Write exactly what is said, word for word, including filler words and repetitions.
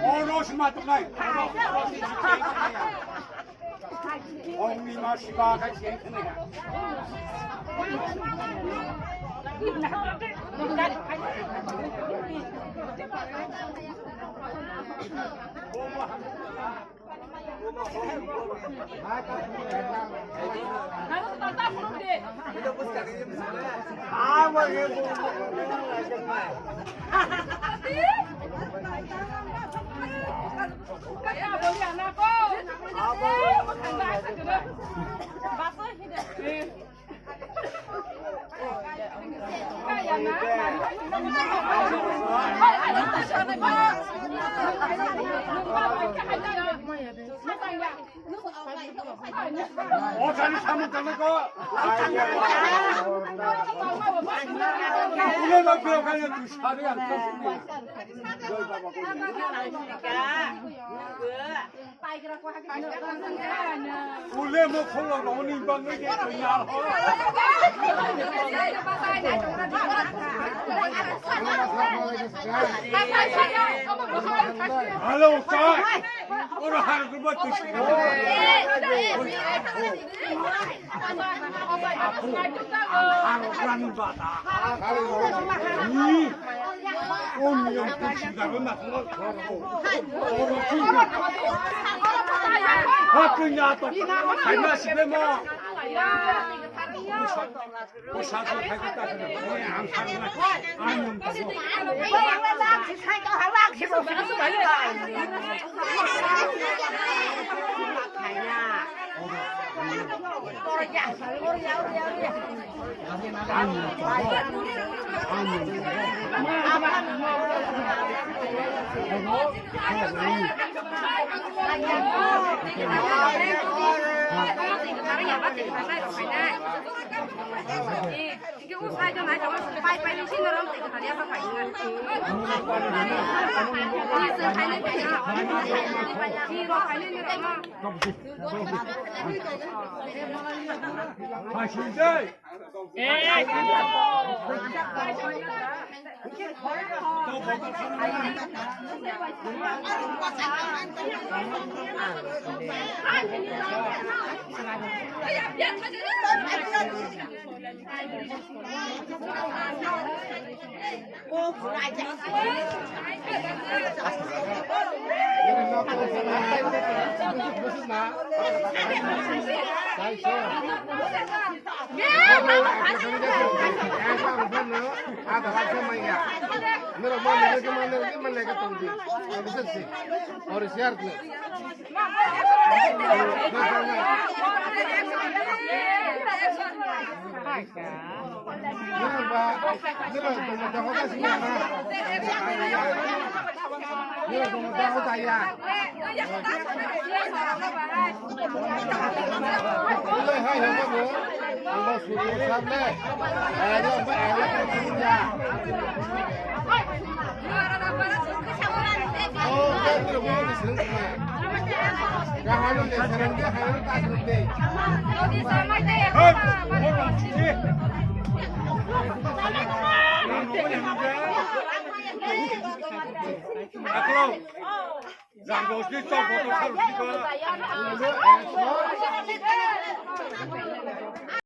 Ono sima tunai. Om Namah Shivaya kai siang tunai. Ule mo kholo roni bangwi de tunyal ho. Hello, sir. Oro har gurba tusi. Aro rani bata. Ni. Om yong kuchi gabe na. Haknya to. Hai ma sibe mo. Usa ko hai ko ta. Ang sa na. Ang yong ta. Aklo. Jang dos ni chok botol kha rw si ba.